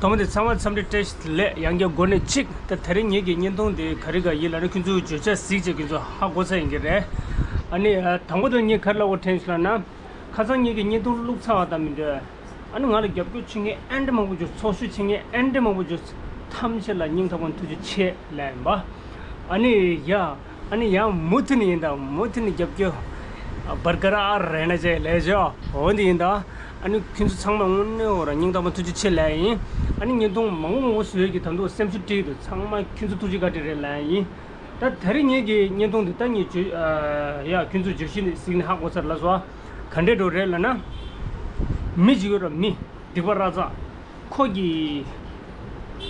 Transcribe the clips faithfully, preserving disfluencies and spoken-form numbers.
ཐོག་མ་དེ་ཚང་མ་འཚམས་འདྲི་བཀྲ་ཤིས་བདེ་ལེགས། ཡང་བསྐྱར་འགོ་ནས་གཅིག་ད་དེ་རིང་ངེད་ཀྱི་བརྙན་ཐུང་དེ་ག་རེ་ག་ཡིན་ལབ་ན། ཁྱོད་ཚོས་བརྗོད་བྱ་གཟིགས་བྱས་ཁྱོད་ཚོ་ཧ་གོ་ས་ཡིན་གྱི་རེད། ཨ་ནི་ཨ་དང་པོ་དེ་ངས་ག་རེ་ལབ་དགོས་དྲན་སོང་ལབ་ན། ཁ་སང་ངེད་ཀྱི་བརྙན་ཐུང་བླུགས་ཚར་བ་དང་མི་འདོད། ཨ་ནི་ང་ལ་རྒྱབ་སྐྱོར་བྱེད་མཁན་ཨེ་འདྲ་མང་པོ་བྱུང་། ཚོགས་ཞུགས་བྱེད་མཁན་ཨེ་འདྲ་མང་པོ་བྱུང་། ཐམས་ཅད་ལ་སྙིང་ཐག་པ་ནས་ཐུགས་རྗེ་ཆེ་ལབ་ཡིན་པ། ཨ་ནི་ཡ། ཨ་ནི་ཡང་མུ་མཐུད་ནས་ཡིན་ད། མུ་མཐུད་ནས་རྒྱབ་སྐྱོར་བར་ཀ་ར་རེ་ན་ཅེ་ལས་ཅོ་འོ་འདི་ཡིན་ད། ཨ་ནི་ཁྱོད་ཚོ་ཚང་མ་དངོས་གནས་འོ་ར་སྙིང་ཐག་པ་ཐུགས་རྗེ་ཆེ་ལབ་ཡིན། ཨ་ནི་བརྙན་ཐུང་མང་པོ་མང་པོ་བཟོས་ཀྱི་ད་དུང་སེམས་གསོ་སྤྲད་ཀྱི་འདུག་ཚང་མ་ཁྱོད་ཚོ་ཐུགས་རྗེ་བཀའ་དྲིན་རེད་ལབ་ཡིན། ད་ད་རེས་ངེད་ཀྱི་བརྙན་ཐུང་འདི་ད་ངས་བརྗོད་ཨ་ཡ་ཁྱོད་ཚོ་བརྗོད་གཞི་ནས་གཟིགས་ནས་ཧ་གོ་ཚར་ལབ་སོང་། ག་འདྲས་འགྲོ་རེད་ལབ་ན། མི་ཅིག་ཡོད་ར། མི་སྡིག་པ་ར་ཙ། ཁོ་གི་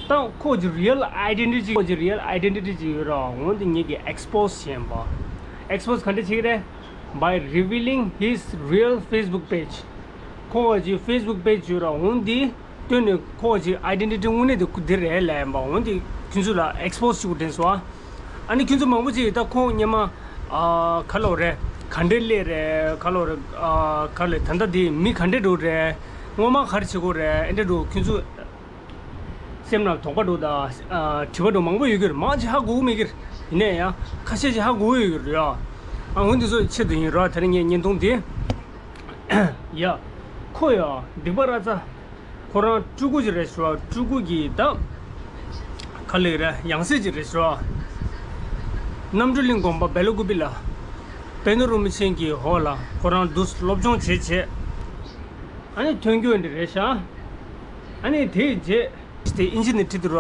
ད་ཁོ་གི་real identity ཁོ་གི་real identity ཅིག་ཡོད་ར། འོ་འདི་ངེད་ཀྱི་expose བྱས་པ། Expose ག་འདྲས་བྱེད་ཀྱི་རེད། By revealing his real Facebook page. ཁོ་གི་Facebook page ཡོད་ར། འོ་འདི་བཏོན་ནས་ཁོ་གི་identity དངོས་གནས་དེ་འདི་རེད་ལབ་ཡིན་པ། འོ་འདི་ཁྱོད་ཚོ་ལ་expose བྱེད་དགོས་དྲན་སོང་ཨ། ཨ་ནི་ཁྱོད་ཚོ་མང་པོ་ཅིག་ད་ཁོ་སྔོན་མ་ཨ་ག་ལབ་རེད། ག་འདྲས་སླེབས་རེད། ག་ལབ་རེད། ཨ་ག་ལས་ད་ལྟ་འདི་མི་ག་འདྲས་འགྲོ་རེད། སྔོན་མ་ག་རེ་བྱེད་དགོས་རེད། ཨེ་འདྲས་འགྲོ་ཁྱོད་ཚོ་སེམས་ནང་དོགས་པ་འགྲོ་ད། ཨ་དྲི་བ་འགྲོ་མང་པོ་ཡོད་ཀྱི་རེད། མང་ཆེ་ཧ་གོ་གི་མེད་ཀྱི་རེད། ཡིན་ནའི་ཡང་ཁ་ཤས་ཅིག་ཧ་གོ་གི་ཡོད་ཀྱི་རེད་ཡ། ཨ་འོ་འདི་ཚོ་ཆེད་དུ་ཡིན་ར། དེ་རིང་ངའི་བརྙན་ཐུང་འདི་ཡ། ཁོ་ཡ་སྡིག་པ་ར་ཙ། ཁོ་རང་སྤྲུལ་སྐུ་ཅིག་རེད་ཤག་སྤྲུལ་སྐུ་གི་ད་ག་ལབ་རེད། ཡང་སྲིད་ཅིག་རེད་ཤག་རྣམ་གྲོལ་གླིང་དགོན་པ་བེ་ལ་ཀུ་པི་ལ། པཎ་ཌི་རིན་པོ་ཆེ་གི་འོག་ལ་ཁོ་རང་འདུག་སློབ་སྦྱོང་བྱས་བྱས། ཨ་ནི་ཐོན་རྒྱུ་འདི་རེད་ཤག་ཨ་ནི་དེའི་རྗེས་དེ་ཨིན་ཇི་ནས་བྲིས་འདུག་ར།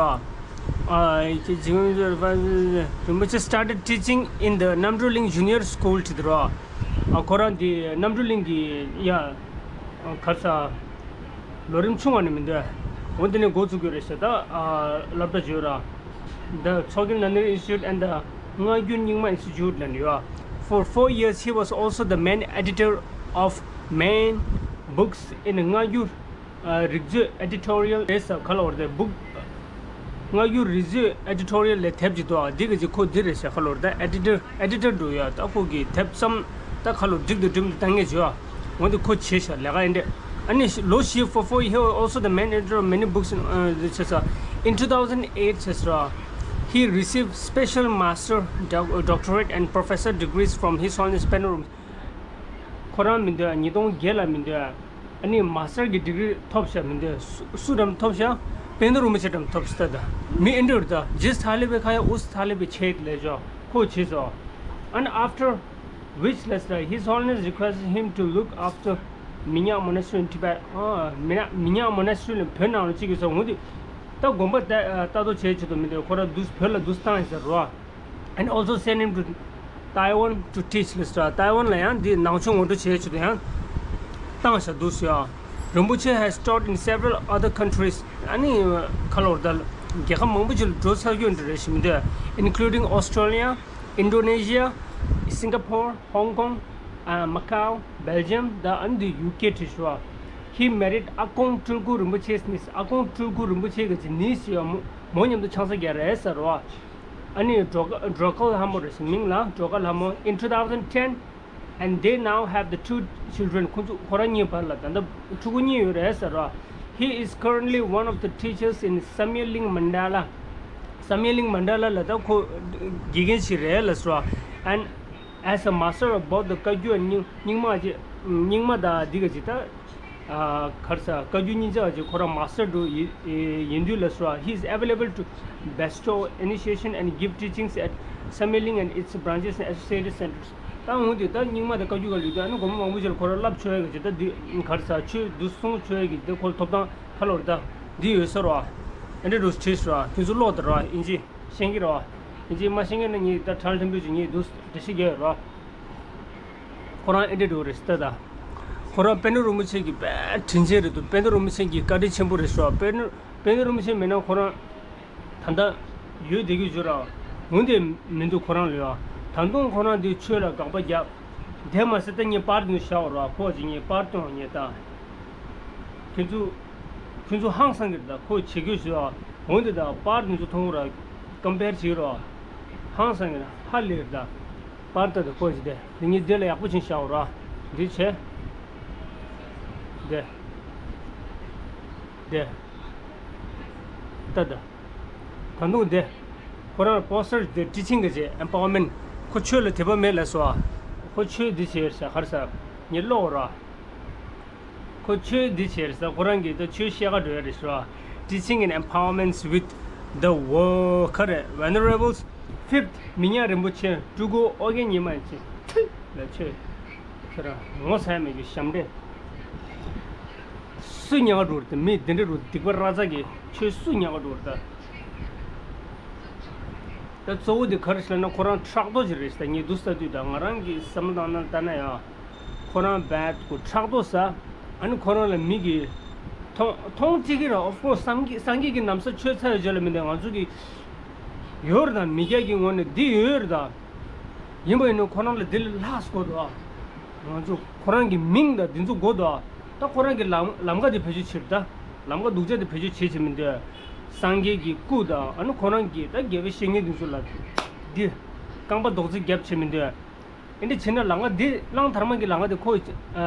ཨ་ཀྱེ་ཇིང་རིན་པོ་ཆེ་started teaching in the Namtrolling Junior School བྲིས་འདུག་ར། ཨ་ཁོ་རང་དེ་རྣམ་གྲོལ་གླིང་གི་ཡ་ག་རེ་ཟ། ལོ་རིམ་ཆུང་བ་ནས་མི་འདུག་འོ་འདི་ནས་འགོ་བཙུགས་ཡོད་རེད་ཟེར། ད་ཨ་སློབ་གྲྭ་བརྗོད་ར། The Tsokgir Namtrolling Institute and the སྔ་འགྱུར་རྙིང་མ་Institute ལབ་ནས་ཡོད། For four years, he was also the main editor of main books in སྔ་འགྱུར་ཨ་རིག་མཛོད། Editorial རེད་ཟེར། ག་ལབ་རེད། Book སྔ་འགྱུར་རིག་མཛོད། Editorial ལས་དེབ་ཅིག་འདུག་ཨ་འདི་ག་ཅིག་ཁོ་འདི་རེད་ཟེར། ག་ལབ་རེད། ད་editor editor འདུག་ཡ། ད་ཁོ་གི་དེབ་ཙམ་ད་ག་ལབ་སྒྲིག་ཏུ་སྒྲིག་ཏུ་བཏང་མཁན་བྱོས་ཨ། འོ་འདི་ཁོ་བྱས་ཤག་ལས་ཀ་ཨེ་འདྲས། ཨ་ནི་ལོ་བཞི། For four years, he was also the main editor of many books in ཨ་འདི་བྱས་ས། In two thousand eight བྱས་ས། He received special master, doc- doctorate and professor degrees from His Holiness པཎ་ཌི་རིན་པོ་ཆེ། ཁོ་རང་མི་འདོད། ཉིས་སྟོང་བརྒྱད་ལ་མི་འདོད། ཨ་ནི་མ་སི་ཊར་གྱི་ཌི་གི་རི་ཐོབ་ཤག་མི་འདོད། སུ་སུ་རམ་ཐོབ་ཤག་པཎ་ཌི་རིན་པོ་ཆེ་རམ་ཐོབ་ཤག་ད་མི་ཨེ་འདྲས་རེད། ད་जिस थाली पे खाया उस थाली पे छेद ལབ་ཤག་ཁོ་བྱས་སོང་། And after which ལབ་ས། His Holiness requested him to look after Minyak Monastery in Tibet. ཨ་མི་ཉག་མི་ཉག་མོ་ན་སི་ཊི་རི་ལ་བོད་ནང་ལ་གཅིག་ཡོད་ས། འོ་འདི་ད་དགོན་པ་ལྟ་ལྟ་རྟོག་བྱེད་ཆེད་དུ་མི་འདོད། ཁོ་རང་འདུག་བོད་ལ་འདུག་བཏང་ཡིན་ཟེར་རོ། And also send him to Taiwan to teach ལབ་ས། ཏའི་ཝན་ལ་ཡང་འདི་ནང་ཆོས་ངོ་སྤྲོད་བྱེད་ཆེད་དུ་ཡང་བཏང་ཤག་འདུག་ཟེར། Rinpoche has taught in several other countries. ཨ་ནི་ག་ལབ་རེད། ད་རྒྱལ་ཁབ་མང་པོ་ཅིག་ལ་འགྲོ་ཚར་རྒྱུ་འདྲ་རེད་ཤག་མི་འདུག Including Australia, Indonesia, Singapore, Hong Kong, uh, Macau, Belgium དང་ཨ་ནི་འདི་ཡུ་ཀེ་བྲིས་ཤག He married ཨ་ཀོང་སྤྲུལ་སྐུ་རིན་པོ་ཆེ་ནི། ཨ་ཀོང་སྤྲུལ་སྐུ་རིན་པོ་ཆེ་གི་ཅི་ནི་ཟེར་མོ་མོ་མཉམ་དུ་ཆང་ས་རྒྱག་རེད་ཟེར་རོ། ཨ་ནི་ཌོ་ཀ་ཌོ་ཀ་ལྷ་མོ་རེད་ཤག་མིང་ལ་ཌོ་ཀ་ལྷ་མོ། In two thousand ten, and they now have the two children. ཁོ་ཚོ་ཁོ་རང་གཉིས་བར་ལ་ད་ལྟ་ཕྲུ་གུ་གཉིས་ཡོད་རེད་ཟེར་རོ། He is currently one of the teachers in Samyeling Mandala. Samyeling Mandala ལ་ད་ཁོ་དགེ་རྒན་ཞིག་རེད་ལབ་ཟེར་རོ། And as a master of both the བཀའ་བརྒྱུད་རྙིང་རྙིང་མ་ཅིག་རྙིང་མ་དང་འདི་ག་ཅིག་ད། ཨ་ག་རེ་ཟ། བཀའ་བརྒྱུད་གཉིས་ཆ་ཅིག་ཁོ་རང་མ་སི་ཊར་འདྲ་བོ་ཡིན་ཡིན་དུས་ལ་སོ། He is available to bestow initiation and give teachings at Samyeling and its branches and associated centers. ད་འོང་དུས་ད་རྙིང་མ་དང་བཀའ་བརྒྱུད་ག་ལུས་དུས་ཨ་ནི་སྒོར་མོ་མང་པོ་ཅིག་ལ་ཁོ་རང་བསླབ་ཆོག་ཡ་གི་ཅིག་ད་འདི་ག་རེ་ཟ། ཆོས་འདུལ་གསུང་ཆོག་ཡ་གི་ད་ཁོ་ལ་ཐོབ་ཐང་ཧ་ལོ་རེད། ད་འདི་ཡོད་ས་རེད་བ། ཨ་འདྲ་འདྲ་བོ་བྲིས་སོང་ར། ཁྱོད་ཚོ་ཀློག་དང་ར། ཨིན་ཇི་ཤེས་ཀྱི་རེད་བ། ཨིན་ཇི་མ་ཤེས་མཁན་ན་ངས་ད་ཁྲལ་ལྷན་པོ་ཅིག་ངས་འདུག་འགྲེལ་བཤད་རྒྱག་ཡོད་ར། ཁོ་རང་ཨེ་འདྲ་འདྲ་བོ་རེད་ཟེར་ད། ད་ཁོ་རང་པཎ་ཌི་རིན་པོ་ཆེ་གི་དཔེ་དྲིན་ཅན་རེད་འདུག་པཎ་ཌི་རིན་པོ་ཆེ་གི་བཀའ་དྲིན་ཆེན་པོ་རེད་ཤག་པཎ་པཎ་ཌི་རིན་པོ་ཆེ་མེད་ན་ཁོ་རང་ད་ལྟ་ཡོད་བསྡད་ཀྱི་ཡོད་ར། འོན་ཏེ་མི་འདུག་ཁོ་རང་ལོས་ཨ། ད་དུང་ཁོ་རང་འདི་ཆོས་ལ་དགག་པ་བརྒྱབ། དེ་མ་ཟད་ད་ངས་པར་འདི་བཞག་ར། ཁོ་ཅིག་ངས་པར་སྟོན་ངས་ད། ཁྱོད་ཚོ་ཁྱོད་ཚོ་ཧང་སང་གི་རེད། ད་ཁོ་བྱེད་དགོས་ཤོད་ཨ། འོན་ཏེ་ད་པར་འདི་ཚོ་མཐོང་ར། ཀམ་པེར་བྱེད་ར། ཧང་སང་གི་རེད། ཧ་ལས་རེད་ད། པར་ལྟ་དུ་ཁོ་ཞིག་དེ་འདི་ཉིད་དེ་ལ་ཡག་པོ་ཕྱིན་བཞག་ར། འདི་བྱས། དེ། དེ། ལྟ་ད། ད་དུང་དེ། ཁོ་རང་པོ་སི་ཊར་དེ་ཊི་ཆིང་གི་ཅེས་ཨེམ་པ་ཝར་མེན་ཊི། ཁོ་ཆོས་ལ་དད་པ་མེད་ལབ་སོང་ཨ། ཁོ་ཆོས་འདི་བྱས་ས་ག་རེ་ཟ། ངས་ཀློག་ར། ཁོ་ཆོས་འདི་བྱས་ས་ཁོ་རང་གིས་ད་ཆོས་བཤད་ག་འགྲོ་ཡ་རེད་ཤག Teaching and empowerments with the word ག་རེ། Venerable Fifth མི་ཉག་རིན་པོ་ཆེ་སྤྲུལ་སྐུ་ཨོ་རྒྱན་ཉི་མ་ཡིན་ཅིང་། ཐུ། ལ་ཆོས། ཁྱོད་རང་ངོ་ཚ་ཡ་མེད་ཀྱི་ཞབས་འདྲེན། སུ་ཉག་ག་འགྲོ་རེད། མི་འདི་འདྲ་རུ་སྡིག་པ་ར་ཙ་གི་ཆོས་སུ་ཉག་ག་འགྲོ་རེད་ད། ད་གཙོ་བོ་དེ་ག་རེ་ཟེར་ན་ཁོ་རང་ཕྲག་དོག་ཅིག་རེད་ཟེར། ངས་འདུག་ས་དུས་ད་ང་རང་གི་བསམ་བློ་བཏང་ན་ལྟ་ན་ཡང་། ཁོ་རང་རྦད་ཁོ་ཕྲག་དོག་ཟ། ཨ་ནི་ཁོ་རང་ལ་མི་གིས་མཐོང་མཐོང་ཅིག་གི་ར། of course སངས་རྒྱས་སངས་རྒྱས་ཀྱི་ན་བཟའ་མཆོད་ཚར་བའི་རྗེས་ལ་མི་འདུག་ང་ཚོ་གི་ཡོད་རེད་ད། མི་སྐྱ་གི་ངོས་ནས་འདི་ཡོད་རེད་ད། ཡིན་པ་ཡིན་ན་ཁོ་རང་ལ་འདི་ལས་ལྷག་དགོས་འདུག་ང་ཚོ་ཁོ་རང་གི་མིང་དང་འདི་ཚོ་དགོས་འདུག་ད་ཁོ་རང་གི་ལམ་ལམ་ཀ་དེ་བེད་སྤྱོད་བྱེད་རེད་ད། ལམ་ཀ་སྡུག་ཅག་དེ་བེད་སྤྱོད་བྱེད་བྱེད་མི་འདུག་སངས་རྒྱས་ཀྱི་སྐུ་དང་ཨ་ནི་ཁོ་རང་གི་ད་དགེ་བའི་བཤེས་གཉེན་འདི་ཚོ་ལ་འདི་རྐང་པ་རྡོག་རྫིས་རྒྱབ་བྱེད་མི་འདུག་ཨེ་འདྲ་བྱས་ན་ལམ་ཀ་འདི་གླང་དར་མ་གི་ལམ་ཀ་འདི་ཁོ་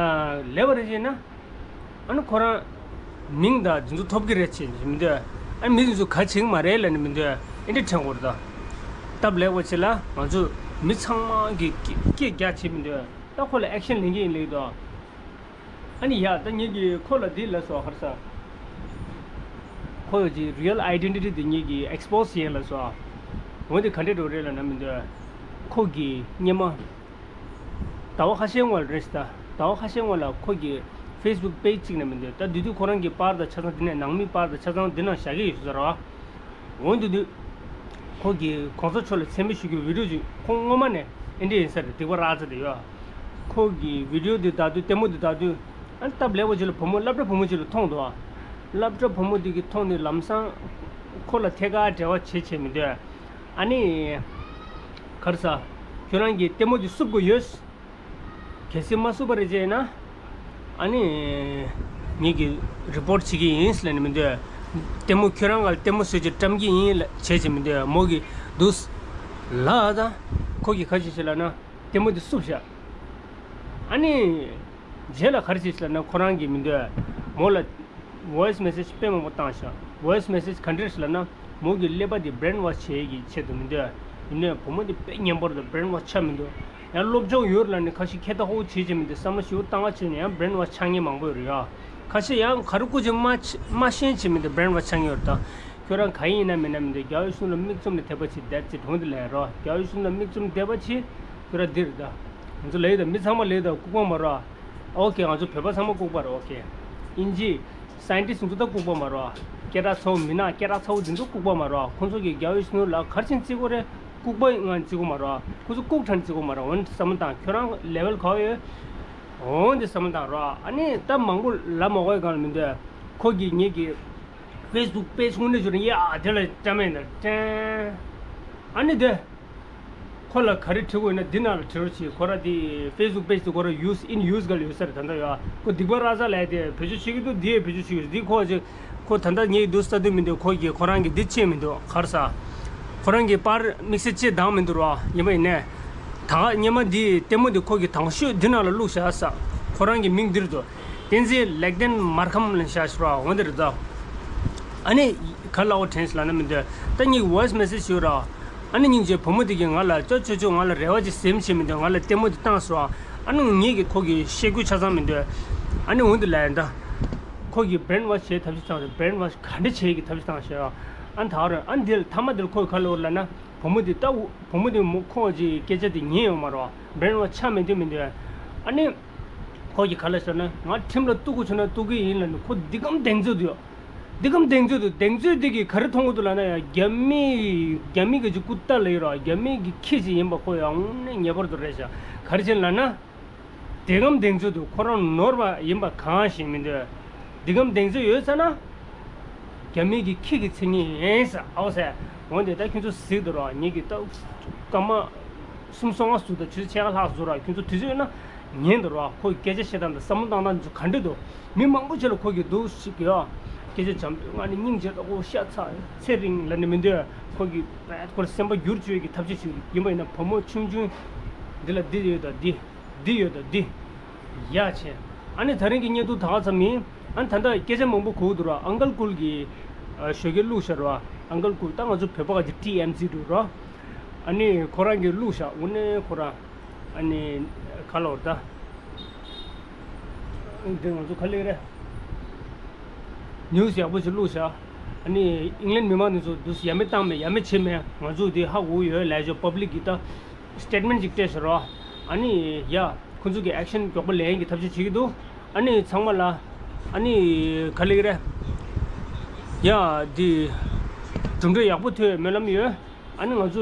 ལེགས་པ་རེད་ཅེ་ན། ཨ་ནི་ཁོ་རང་མིང་དང་འདི་ཚོ་ཐོབ་ཀྱི་རེད་ཅེས་མི་འདོད། ཨ་ནི་མི་འདི་ཚོ་ག་བྱེད་ཀྱི་མ་རེད་ལབ་ནི་མི་འདོད། ཨེ་འདྲ་དྲན་དགོས་རེད་ད། སྟབས་ལེགས་པ་ཅིག་ལ་ང་ཚོ་མི་ཚང་མ་གི་སྐད་རྒྱག་བྱེད་མི་འདོད། ད་ཁོ་ལ་ཨེག་ཤན་ལེན་གྱི་ཡིན་ལེགས་དོ། ཨ་ནི་ཡ་ད་ངེད་ཀྱིས་ཁོ་ལ་འདི་ལབ་སོང་། ག་རེ་ཟ། ཁོ་ཡོད་ཀྱི་རི་ཡལ་ཨའི་ཌེན་ཊི་ཊི་དེ་ངེད་ཀྱིས་ཨེག་སི་པོ་སི་བྱས་ལབ་སོང་། འོ་དེ་ག་འདྲས་འགྲོ་རེད་ལབ་ན་མི་འདོད། ཁོ་གིས་སྔོན་མ། ཟླ་བ་ཁ་ཤས་སྔོན་ལ་རེད་ཟེར་ད། ཟླ་བ་ཁ་ཤས་སྔོན་ལ་ཁོ་གི་ཕེ་སི་བུག་པེ་ཇི་གཅིག་ནས་མི་འདོད། ད་དེ་དུས་ཁོ་རང་གི་པར་དང་ཆ་ཚང་འདི་ནས་ནང་མི་པར་དང་ཆ་ཚང་འདི་ནང་བཞག་གི་ཡོད་ཟེར་བ། འོན་ཏེ་དུས། ཁོ་གིས་གོང་ས་མཆོག་ལ་མཚན་སྨད་ཞུ་རྒྱུའི་བི་ཌིའོ་ཅིག་ཁོང་སྔོན་མ་ནས་ཨེ་འདྲ་ཡིན་ས་རེད། སྡིག་པ་ར་ཙ་དེ་ཡོད། ཁོ་གི་བི་ཌིའོ་དེ་ལྟ་དུས་ལྟད་མོ་དེ་ལྟ་དུས། ཨ་ནི་སྟབས་ལེགས་པ་ཅིག་ལ་བུ་མོ་སློབ་གྲྭ་བུ་མོ་ཅིག་ལ་མཐོང་འདུག་ཨ། སློབ་གྲྭ་བུ་མོ་དེ་གིས་མཐོང་ནས་ལམ་སང་། ཁོ་ལ་ཐད་ཀར་འབྲེལ་བ་བྱེད་བྱེད་མི་འདོད། ཨ་ནི། ག་རེ་ཟ། ཁྱོད་རང་གིས་ལྟད་མོ་དེ་བསུབ་དགོས་ཡོད། གལ་སྲིད་མ་བསུབ་པ་རེད་ཅེ་ན། ཨ་ནི། ངེད་ཀྱིས་རི་པོར་ཊི་བྱེད་ཀྱི་ཡིན་ལབ་ནི་མི་འདོད། ལྟད་མོ་ཁྱོད་རང་ག་ལ་ལྟད་མོ་བཟོས་ཀྱི་བཀྲམ་གྱི་ཡིན་ལབ་བྱས་ཀྱི་མི་འདོད། མོ་གིས་འདུག་ལབ་ད། ཁོ་གིས་ག་རེ་བྱས་ལབ་ན། ལྟད་མོ་དེ་བསུབས་བཞག་ཨ་ནི། རྗེས་ལ་ག་རེ་བྱས་ལབ་ན་ཁོ་རང་གིས་མི་འདོད། མོ་ལ། ཝོ་ཡི་སི་མེ་སེ་ཇི་དཔེ་མང་པོ་བཏང་ཤག་ཝོ་ཡི་སི་མེ་སེ་ཇི་ག་འདྲས་ལབ་ན། མོ་གི་ཀླད་པ་དེ་བྷི་རེན་ཝོཤ་བྱེད་ཀྱི་ཆེད་དུ་མི་འདོད། ཡིན་ནའི་བུ་མོ་དེ་དཔེ་ཉན་པོ་རེད། བྷི་རེན་ཝོཤ་ཆགས་མི་འདུག་ཡང་སློབ་སྦྱོང་ཡོད་ལབ་ནས་ཁ་ཤས་ཁྱད་ད་ཧོ་བྱེད་བྱེད་མི་འདུག་བསམ་བློ་ཞིག་བཏང་བ་བྱས་ནས་ཡང་བྷི་རེན་ཝོཤ་ཆགས་མཁན་མང་པོ་ཡོད་རེད་ཡ། ཁ་ཤས་ཡང་ག་རེ་བསྐུར་ཅིག་མ་མ་ཤེས་བྱེད་མི་འདུག་བྷི་རེན་ཝོཤ་ཆགས་མཁན་ཡོད་རེད་ད། ཁྱོད་རང་ག་ཡིན་ཡིན་ན་མིན་ན་མི་འདུག་རྒྱལ་བའི་གསུང་ལ་མིག་བཙུམ་ནས་དད་པ་བྱེད། That's it. འོ་འདི་ལས་རོ། རྒྱལ་བའི་གསུང་ལ་མིག་བཙུམ་དད་པ་བྱེད། ཁྱོད་རང་འདི་རེད་ད། ང་ཚོ་ལས་ད་མི་ཚང་མ་ལས་ད་ལྐུགས་པ་མ་རོ། ཨོ་ཁེ། ང་ཚོ་བོད་པ་ཚང་མ་ལྐུགས་པ་རེད། ཨོ་ཁེ། དབྱིན་ཇི་སའེན་ཊིསི་ཚོ་ད་ལྐུགས་པ་མ་རེད། སྐད་གྲགས་ཚ་བོ་མི་ནག་སྐད་གྲགས་ཚ་བོ་འདི་ཚོ་ལྐུགས་པ་མ་རེད། ཁོང་ཚོ་གིས་རྒྱལ་བའི་གཞོན་ནུ་ལ་ག་རེ་བྱས་ནས་བརྩི་དགོས་རེད། ལྐུགས་པ་ངང་བརྩི་དགོས་མ་རེད། ཁོང་ཚོ་ལྐུགས་དྲགས་ནས་བརྩི་དགོས་མ་རེད། འོ་འདི་བསམ་བློ་བཏང་། ཁྱོད་རང་ལེ་ཝལ་ག་བ་ཡོད། འོ་འདི་བསམ་བློ་བཏང་རོགས། ཨ་ནི་ད་མང་པོ་ལབ་མ་དགོས་གང་ལ་མི་འདོད། ཁོ་གིས་ངེད་ཀྱི་ཕེ་སི་བུག་པེ་ཇི་དངོས་གནས་བྱུང་ན་ཡ་དེ་ལ་བཀྲམ་ཡིན་ན་དྲན། ཨ་ནི་དེ། ཁོ་ལ་ག་རེ་བྲིས་དགོས་ན་འདི་ནང་ལ་བྲིས་རོགས་བྱེད། ཁོ་ར་དེ་ཕེ་སི་བུག་པེ་ཇི་དེ་ཁོ་ར་ཡུ་སི་ཨིན་ཡུ་སི་ག་ལ་ཡོད་ས་རེད། ད་ལྟ་ཡོད། ཁོ་སྡིག་པ་ར་ཙ་ལས་དེ་བེད་སྤྱོད་བྱེད་ཀྱི་འདུག་དེ་བེད་སྤྱོད་བྱེད་ཀྱི་འདུག་ཁོ་ཅིག་ཁོ་ད་ལྟ་ངས་འདུག་ས་དུས་མི་འདུག་ཁོ་གིས་ཁོ་རང་གི་འདི་བྱས་མི་འདུག་ག་རེ་ཟ། ཁོ་རང་གི་པར་དམིགས་བསལ་བྱས་བཏང་མི་འདུག་རོ། ཡིན་པ་ཡིན་ནས། ད་སྔོན་མ་འདི་ལྟད་མོ་འདི་ཁོ་གིས་དང་ཤོས་འདི་ནང་ལ་བླུགས་བཞག་ས། ཁོ་རང་གི་མིང་འདིར་འདུག་བསྟན་འཛིན་ལེགས་ལྡན་མར་ཁམ་ལ་བཞག་ཤི་རོ། འོ་འདི་རེད་ད། ཨ་ནི། ག་ལ་འོ་དྲན་སི་ལ་ན་མི་འདོད། ད་ངས་ཝོ་ཡི་སི་མེ་སེ་ཇི་ཞུ་ར། ཨ་ནི་སྙིང་རྗེ་བུ་མོ་དེ་གིས་ང་ལ་ཅོ་ཅོ་ཅོ་ང་ལ་རེ་བ་ཅིག་སེམས་བྱེད་མི་འདུག་ང་ལ་ལྟད་མོ་དེ་བཏང་སོང་། ཨ་ནི་ངེད་ཀྱིས་ཁོ་གི་ཤེས་རྒྱུ་ཆ་ཚང་མི་འདུག་ཨ་ནི་འོ་འདི་ལ་ཡིན་ད། ཁོ་གིས་བྷི་རེན་ཝོཤ་བྱེད་ཐབས་ཤེས་བཏང་རེད། བྷི་རེན་ཝོཤ་ག་འདྲ་བྱེད་ཀྱི་ཐབས་ཤེས་བཏང་ཤག་ཨ་ནི་ད་རེད། ཨ་ནི་འདི་ལ་ཐ་མ་འདིར་ཁོ་གི་ག་ལ་འོ་ལ་ན། བུ་མོ་དེ་ལྟ་བུ་བུ་མོ་དེ་མོ་ཁོ་གི་སྐད་ཆ་དེ་ཉན་ཡོད་མ་རེད། བྷི་རེན་ཝོཤ་ཆགས་མི་འདུག་མི་འདུག་ཨ་ནི། ཁོ་གིས་ག་ལ་ཟེར་ན་ང་ཁྲིམས་ལ་གཏུག་དགོས་བྱུང་ན་གཏུག་གི་ཡིན་ལབ་ནས་ཁོ་འདི་གམ་གདེང་ཚོད་དུ་ཡོད། འདི་གམ་གདེང་ཚོད་དུ་གདེང་ཚོད་འདི་གིས་ག་རེ་མཐོང་གི་འདུག་ལབ་ན་ཡང་རྒྱ་མི་རྒྱ་མི་གི་ཅིག་སྐུ་རྟ་ལ་ཡོད་ར། རྒྱ་མི་གི་ཁྱི་ཅིག་ཡིན་པ་ཁོ་ཡང་དངོས་གནས་ངེས་པར་དུ་རེད་ཤག་ག་རེ་བྱས་ལབ་ན། འདི་གམ་གདེང་ཚོད་དུ་ཁོ་རང་ནོར་བ་ཡིན་པ་གང་ཞིག་མི་འདོད། འདི་གམ་གདེང་ཚོད་ཡོད་ས་ན། རྒྱ་མི་གི་ཁྱི་གི་མཚན་ཉིད་ཡིན་ས་ཨའོ་ཟེར། འོན་ཏེ་ད་ཁྱོད་ཚོ་གཟིགས་འདུག་ར། ངེད་ཀྱི་ད་སྐར་མ་གསུམ་སོ་ལྔ་ཟུར་དང་ཆུ་ཚོད་ཕྱེད་ཀ་ལྷག་ཟུར་ར། ཁྱོད་ཚོ་དུས་ཚོད་ཡོད་ན་ཉན་འདུག་ར། ཁོ་གི་སྐད་ཆ་བཤད་སྟངས་དང་བསམ་བློ་བཏང་སྟངས་ཚོ་ག་འདྲ་འདུག་མི་མང་པོ་ཅིག་ལ་ཁོ་གི་འདུག་ཞིག་གི་ཡ། སྐད་ཆ་འཇམ་པོའི་ངང་ནས་སྙིང་རྗེ་ལ་ཁོ་ཤ་ཚ་ཚེ་རིང་ལབ་ནས་མི་འདོད། ཁོ་གི་བད་ཁོ་ལ་སེམས་པ་འགྱུར་བཅོས་ཀྱི་ཐབས་ཤེས་ཤིག་ཡིན་པ་ཡིན་ན་བུ་མོ་ཆུང་ཆུང་འདི་ལ་འདི་ཡོད་དང་འདི། འདི་ཡོད་དང་འདི། ཡ་བྱས། ཨ་ནི་ད་རིང་གི་བརྙན་ཐུང་ད་ག་ཙམ་ཡིན། ཨ་ནི་ད་ལྟ་སྐད་ཆ་མང་པོ་གོ་འདུག་ར། ཨང་ཀལ་ཀུལ་གྱི་ ཞོགས་ཀས་བླུགས་ཤག་རོ། ཨང་ཀལ་ཀུ་ད་ང་ཚོ་བོད་པ་ག་ཅིག་ཊི་ཨེམ་སི་འདུག་རོ། ཨ་ནི་ཁོ་རང་གིས་བླུགས་ཤག་དངོས་གནས་ཁོ་རང་། ཨ་ནི་ག་ལབ་དགོས་རེད་ད། འདི་ང་ཚོ་ག་ལབ་རེད། ནིའུ་སི་ཡག་པོ་ཞིག་བླུགས་ཤག་ཨ་ནི་ཨིང་ལན་མི་མང་དེ་ཚོ་འདུག་ཡ་མེད་བཏང་མེད་ཡ་མེད་བྱེད་མེད་ང་ཚོ་འདི་ཧ་གོ་ཡོད་ལབ་ཤག་པབ་ལིག་གིས་ད་སི་ཊེཊ་མེན་ཊི་ཅིག་སྤྲད་ཤག་རོ། ཨ་ནི་ཡ་ཁོ་ཚོ་གིས་ཨེག་ཤན་མགྱོགས་པོ་ལེན་གྱི་ཐབས་ཤེས་བྱེད་ཀྱི་འདུག་ཨ་ནི་ཚང་མ་ལ་ཨ་ནི་ག་ལབ་རེད། ཡ་འདི་གྲུབ་འབྲས་ཡག་པོ་ཐོན་སྨོན་ལམ་ཡོད། ཨ་ནི་ང་ཚོ་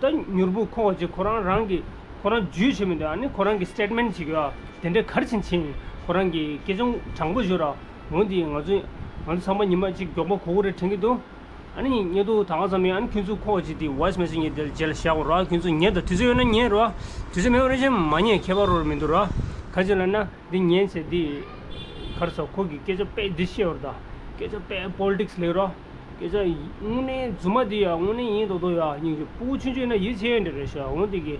ད་མྱུར་པོ་ཁོ་ཅིག་ཁོ་རང་རང་གི་ཁོ་རང་ཇུས་བྱེད་མི་འདུག་ཨ་ནི་ཁོ་རང་གི་སི་ཊེཊ་མེན་ཊི་ཅིག་ཡོད། དེ་འདྲའི་ག་རེ་བྱེད་ཕྱིན་ཁོ་རང་གི་སྐད་ཆ་དྲང་པོ་ཞུ་ར། འོ་འདི་ང་ཚོ་ང་ཚོ་ཚང་མ་ཉི་མ་གཅིག་མགྱོགས་པོ་གོ་གི་རེད་དྲན་གྱི་འདུག་ཨ་ནི་ཉེ་དུ་ད་ག་ཙམ་ཡིན། ཨ་ནི་ཁྱོད་ཚོ་ཁོ་ཅིག་དེ་ཝོ་ཡིས་མེ་སེ་ཇི་ངས་དེར་རྗེས་ལ་བཞག་གོ་ར། ཁྱོད་ཚོ་ཉན་དང་དུས་ཚོད་ཡོད་ན་ཉན་རོ། དུས་ཚོད་མེད་པ་རེད་ཅེས་མ་ཉན་ཁྱད་པར་རོ་མི་འདུག་ར། ག་ཅི་ལབ་ན་འདི་ཉན་ཚེ་འདི་ག་རེ་ཟ་ཁོ་གི་སྐད་ཆ་དཔེ་འདི་བཤད་བར་ད་སྐད་ཆ་དཔེ་པོ་ལི་ཊིག་སི་ལབ་རོ། སྐད་ཆ་དངོས་གནས་རྫུན་མ་འདི་ཡ་དངོས་གནས་ཡིན་མདོག་མདོག་ཡ་སྙིང་རྗེ་སྤུ་གུ་ཆུང་ཆུང་ཡིན་ན་ཡིད་ཆེས་འདྲ་རེད་ཤག་འོ་འདི་གི་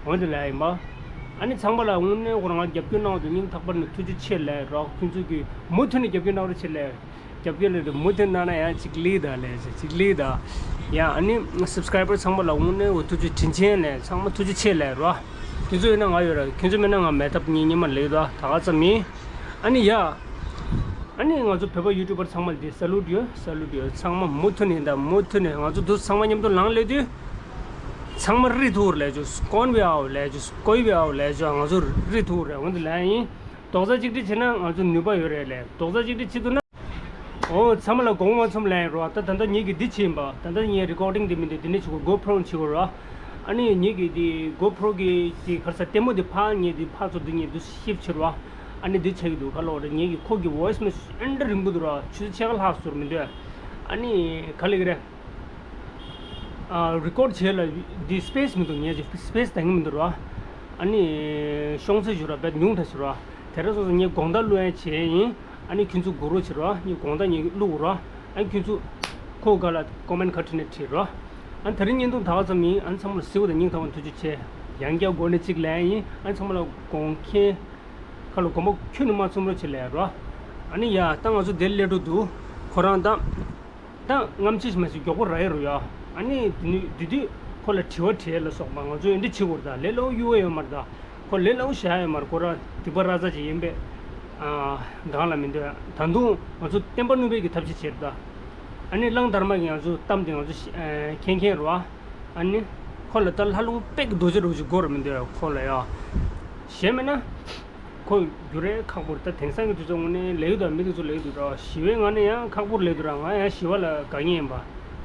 འོ་འདི་ལ་ཡིན་པ། ཨ་ནི་ཚང་མ་ལ་དངོས་གནས་ཁོ་རང་རྒྱབ་སྐྱོར་གནང་བ་དང་སྙིང་ཐག་པ་ནས་ཐུགས་རྗེ་ཆེ་ལབ་རོགས། ཁྱོད་ཚོ་གིས་མུ་མཐུད་ནས་རྒྱབ་སྐྱོར་གནང་རོགས་བྱེད་ལབ། རྒྱབ་སྐྱོར་ལས་དུ་མུ་མཐུད་གནང་ན་ཡང་གཅིག་ལེགས་ད་ལས་གཅིག་ལེགས་ད། ཡང་ཨ་ནི་སབ་སི་ཀ་རའི་བར་ཚང་མ་ལ་དངོས་གནས་འོ་ཐུགས་རྗེ་དྲིན་ཆེན་ལས་ཚང་མ་ཐུགས་རྗེ་ཆེ་ལབ་རོགས། ཁྱོད་ཚོ་ཡོད་ན་ང་ཡོད་ར། ཁྱོད་ཚོ་མེད་ན་ང་མེད་སྟབས་ཉིན་ཉི་མ་ལེགས་ད་ད་ག་ཙམ་ཡིན། ཨ་ནི་ཡ། ཨ་ནི་ང་ཚོ་བོད་པ་ཡུ་ཊུབ་པར་ཚང་མ་ལ་འདི་ས་ལུ་ཊི་ཡོད། ས་ལུ་ཊི་ཡོད། ཚང་མ་མུ་མཐུད་ནས་ད་མུ་མཐུད་ནས་ང་ཚོ་འདུ་ཚང་མ་མཉམ་དུ་ལངས་ལས་དུས། ཚང་མ་རིག་ཐུབ་རེད་ལས་ཅོ། སྐོན་བའི་ཨའོ་ལས་ཅོ། སྐོས་བའི་ཨའོ་ལས་ཅོ། ང་ཚོ་རིག་ཐུབ་རེད། འོན་ཏེ་ལས་ཡིན། རྡོག་རྩ་གཅིག་སྒྲིལ་བྱས་ན་ང་ཚོ་ནུས་པ་ཡོད་རེད་ལས། རྡོག་རྩ་གཅིག་སྒྲིལ་བྱེད་ཐུབ་ན། ཨོ་ཚང་མ་ལ་དགོངས་པ་མ་ཚོམ་ལན་རོ། ད་ད་ལྟ་ངེད་ཀྱི་འདི་བྱེད་ཡིན་པ། ད་ལྟ་ངས་རི་ཀོར་ཌིང་འདི་མི་འདི་འདི་ནས་བྱེད་དགོས། གོ་པྲོ་བྱེད་དགོས་རོ། ཨ་ནི་ངེད་ཀྱི་འདི་གོ་པྲོ་གི་འདི་ག་རེ་ཟ་ལྟད་མོ་འདི་ཕར་ངས་འདི་ཕར་ཚུར་འདི་ངས་འདི་ཤིབ་བྱེད་རོ། ཨ་ནི་འདི་ཆགས་ཀྱི་འདུག་ག་ལོ་རེ། ངེད་ཀྱི་ཁོ་གི་ཝོ་ཡིས་མེ་སེ་ཇི་ཨེ་འདྲ་རིང་པོ་འདུག་རོ། ཆུ་ཚོད་ཕྱེད་ཀ་ལྷག་ཟུར་མི་འདུག་ཨ་ནི་ག་ལེ་གི་རེད། རི་ཀོར་ཌི་བྱེད་ལ་འདི་སི་པེ་སི་མི་འདུག་ངས་ཀྱི་སི་པེ་སི་དང་གི་མི་འདུག་རོ། ཨ་ནི་ཤོང་ཚེ་ཞུ་རོ། བེད་ཉུང་དྲགས་ཞུ་རོ། དེ་རིང་སོང་ཙང་ངས་དགོང་དག་བླུག་ཡ་བྱས་ཡིན། ཨ་ནི་ཁྱོད་ཚོ་སྒུག་རོགས་བྱེད་རོགས། ངས་དགོང་དག་ངས་བླུག་རོགས། ཨ་ནི་ཁྱོད་ཚོ་ཁོ་ག་ལ་ཀོ་མེན་ཊི་ག་བྲིས་ནས་བྲིས་རོགས། ཨ་ནི་དེ་རིང་བརྙན་ཐུང་ད་ག་ཙམ་ཡིན། ཨ་ནི་ཚང་མ་ལ་གཟིགས་པ་དང་སྙིང་ཐག་པ་ཐུགས་རྗེ་ཆེ། ཡང་བསྐྱར་འགོ་ནས་གཅིག་ལན་ཡིན། ཨ་ནི་ཚང་མ་ལ་དགོངས་མཁྱེན། ཁ་ལ་དགོངས་པ་ཁྱོན་ནས་མ་ཚོམ་རོགས་བྱེད་ལས་རོགས། ཨ་ནི་ཡ་ད་ང་ཚོ་དེ་སླེབས་འགྲོ་འདུག་ཁོ་རང་ད། ད་རྔམ་ཆེ་ཞིག་མ་ཞིག་མགྱོགས་པོ་ར་ཡ་རུ་ཡ། ཨ་ནི་དེ་ནི་དེ་དུས་ཁོ་ལ་དྲི་བ་དྲིས་ལ་སོགས་པ་ང་ཚོ་ཡོན་ཏན་བྱེད་དགོས་རེད་ད། ལས་སླ་པོ་གཡུག་ཡ་ཡོད་མ་རེད་ད། ཁོ་ལས་སླ་པོ་བཞག་ཡོད་མ་རེད། ཁོ་རང་སྡིག་པ་ར་ཙ་ཅིག་ཡིན་པས། ཨ་གང་ལ་མི་འདོད། ད་དུང་ང་ཚོ་བསྟན་པ་བསྣུབ་པའི་གི་ཐབས་ཤེས་བྱེད་རེད་ད། ཨ་ནི་གླང་དར་མ་གི་ང་ཚོ་གཏམ་དེ་ང་ཚོ་ཤ་ཨ་མཁྱེན་མཁྱེན་རེད་བ། ཨ་ནི་ཁོ་ལ་ད་ལྷ་ལུང་དཔལ་གྱི་རྡོ་རྗེ་རུ་ཅིག་དགོས་རེད་མི་འདོད་ཁོ་ལ་ཡ། གཞན་མེད་ན། ཁོ་འགྱུར་རེ་ཁག་པོ་རེད་ད། དེང་སང་གི་དུས་ཚོད་དངོས་གནས་ལས་ཡུལ་དང་མི་དེ་ཚོ་ལས་ཡུལ་དུ་འགྲོ་ཞི་བའི་ངང་ནས་ཡང་ཁག་པོ་རེད་ལས་ཡུལ་དུ་ར། ང་ཡང་ཞི་བ་ལ་དགའ་ངེས་ཡིན་པ།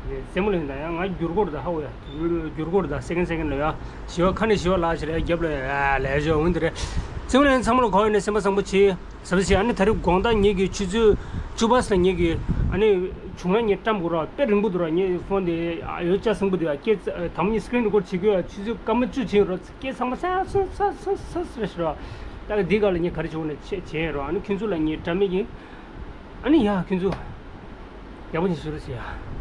རྩེད་མོ་ལས་ཡུལ་དང་ཡང་ང་འགྱུར་སྐོར་དང་ཧ་གོ་ཡ། འགྱུར་སྐོར་དང་སེ་ཀེན་སེ་ཀེན་ལ་ཡ། ཞི་བ་ཁ་ནས་ཞི་བ་ལག་ཕྱིར་ཡ་རྒྱབ་ལ་ཡ་ལས་བྱ་འོན་དེ་རེད། རྩེད་མོ་ལས་ཡུལ་ཚང་མ་ལ་གོ་ཡ་ནས་སེམས་པ་བཟང་པོ་བྱེད། ཟབ་ཟིག་ཨ་ནི་ད་རེས་དགོང་དག་ངེད་ཀྱི་ཆུ་ཚོད་བཅུ་པ་ས་ངེད་ཀྱི་ཨ་ནི་བྱུང་ན་ངས་བཀྲམ་དགོས་ར། དཔེ་རིང་པོ་འདུག་ར། ངའི་ཕོན་དེ་ཨ་ཡོད་ཅག་སེང་པོ་དེ་ཨ་སྐད་དམ་ཉིད་སི་ཀི་རིན་རི་ཀོར་ཌི་བྱེད་དགོས་ཡ། ཆུ་ཚོད་སྐར་མ་བཅུ་ཕྱིན་རོ། སྐད་ཚང་མ་ས་ས་ས་ས་ས་རེ་ཞིག་ར། ད་ག་འདི་ག་ལ་ངས་ག་རེ་བྱེད་དགོས་ན་བྱེད་བྱེད་རོ། ཨ་ནི་ཁྱོད་ཚོ་ལ་ངས་འདྲ་མིན་གྱི་ཨ་ནི་ཡ་ཁྱོད་ཚོ་ཡག་པོ་ཞིག་ཞུ་རོགས་བྱེད་ཡ།